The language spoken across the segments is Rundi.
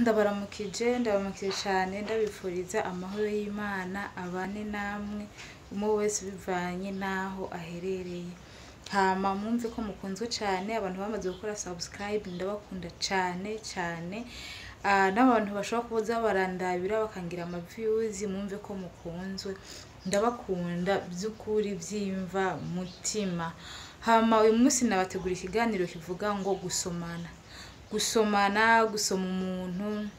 Ndabaramukije, ndabaramukije cane, ndabifuriza amahoro y'Imana abane namwe, umwe wese bivanye n'aho aherereye. Hama mwumve ko mukunzwe cane, abantu bamaze gukora subscribe ndabakunda cane cane. N'abantu bashobora kuza barandabira bakangira ama views, mwumve ko mukunzwe, ndabakunda vy'ukuri vyimva mutima. Hama uyu munsi nabategura ikiganiro kivuga ngo gusomana. Gusomana, gusoma umuntu,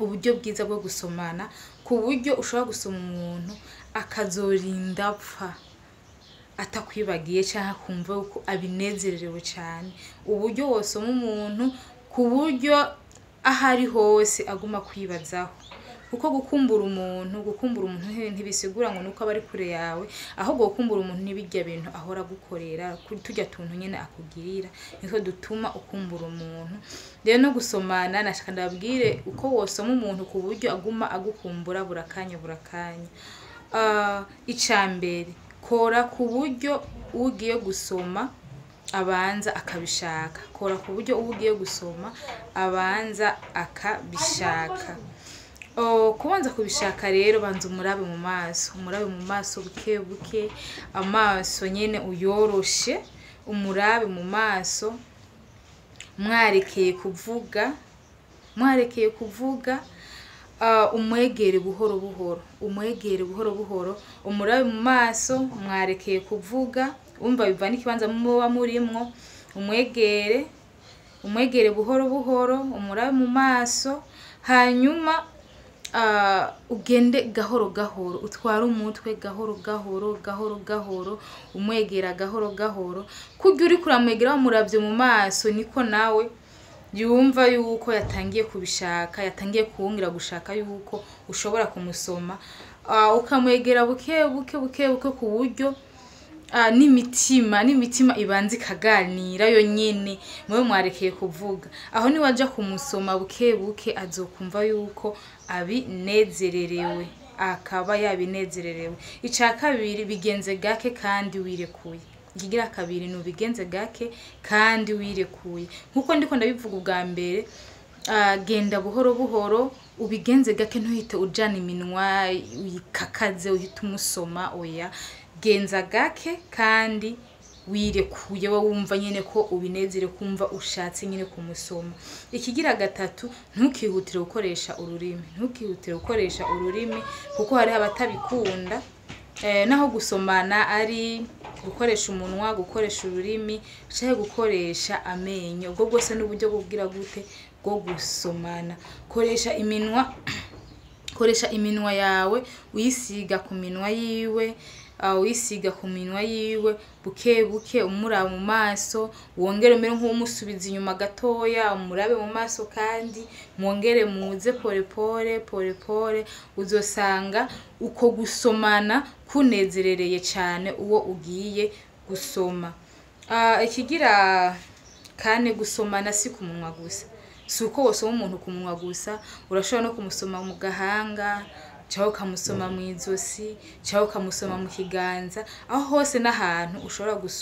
uburyo bwiza bwo gusomana, ku buryo ushobora gusoma umuntu akazorinda apfa atakwibagiye canke akumva yuko abinezererewe cane. Uburyo wosoma umuntu ku buryo aho ari hose aguma akwibazaho. Kuko gukumbura umuntu ntibisigura ngo nuko aba ari kure yawe, ahubwo gukumbura umuntu ni birya bintu ahora agukorera, turya tuntu nyene akugirira, nitwo dutuma ukumbura umuntu. Rero no gusomana, nashaka ndababwire uko wosoma umuntu ku buryo aguma agukumbura burakanya burakanya. Ica mbere, kora ku buryo ugiye gusoma abanza akabishaka. Kora ku buryo uwo ugiye gusoma abanza akabishaka. Kubanza kubishaka rero, banza umurabe mu maso, umurabe mu maso buke buke, amaso nyene uyoroshe, umurabe mu maso, mwarekeye kuvuga, mwarekeye kuvuga, umwegere buhoro buhoro, umwegere buhoro buhoro, umurabe mu maso, mwarekeye kuvuga, umva biva n'ikibanza muba murimwo, umwegere, umwegere buhoro buhoro, umurabe mu maso, hanyuma ugende gahoro gahoro, utware umutwe gahoro gahoro, gahoro gahoro, umwegera gahoro gahoro. Kurya uriko uramwegera wamuravye mu maso, niko nawe yumva yuko yatangiye kubishaka, yatangiye kuwongera gushaka yuko ushobora kumusoma. Ukamwegera buke buke buke buke, ku buryo n'imitima ibanza ikaganira yo nyene, mube mwarekeye kuvuga. Aho niwaja kumusoma buke buke, azokumva yuko abinezererewe, akaba yabinezererewe. Ica kabiri, bigenze gake kandi wirekuye. Ikigira kabiri ni ubigenze gake kandi wirekuye. Nkuko ndiko ndabivuga ubwa mbere, genda buhoro buhoro, ubigenze gake, ntuhite ujana iminwa uyikakaze uhite umusoma, oya. Genza gake kandi wirekuye, wowe wumva nyene ko ubinezere, kumva ushatse nyene kumusoma. Ikigira gatatu, ntukihutire gukoresha ururimi, ntukihutire gukoresha ururimi, kuko hariho abatabikunda. Naho gusomana ari gukoresha umunwa, gukoresha ururimi canke gukoresha amenyo, ubwo bwose n'uburyo bwo kugira gute, bwo gusomana. Koresha iminwa, koresha iminwa yawe, uyisiga ku minwa yiwe, uyisiga ku minwa yiwe buke buke, umuraba mu maso, wongere umere nk'uwumusubiza inyuma gatoya, umurabe mu maso kandi mwongere muze pole pole pole pole. Uzosanga uko gusomana kunezerereye cane uwo ugiye gusoma. Ikigira kane, gusomana si ku munwa gusa. Si uko wosoma umuntu ku munwa gusa, urashobora no kumusoma mu gahanga, canke ukamusoma mw'izosi, canke ukamusoma mu kiganza, aho hose n'ahantu ushobora gusoma.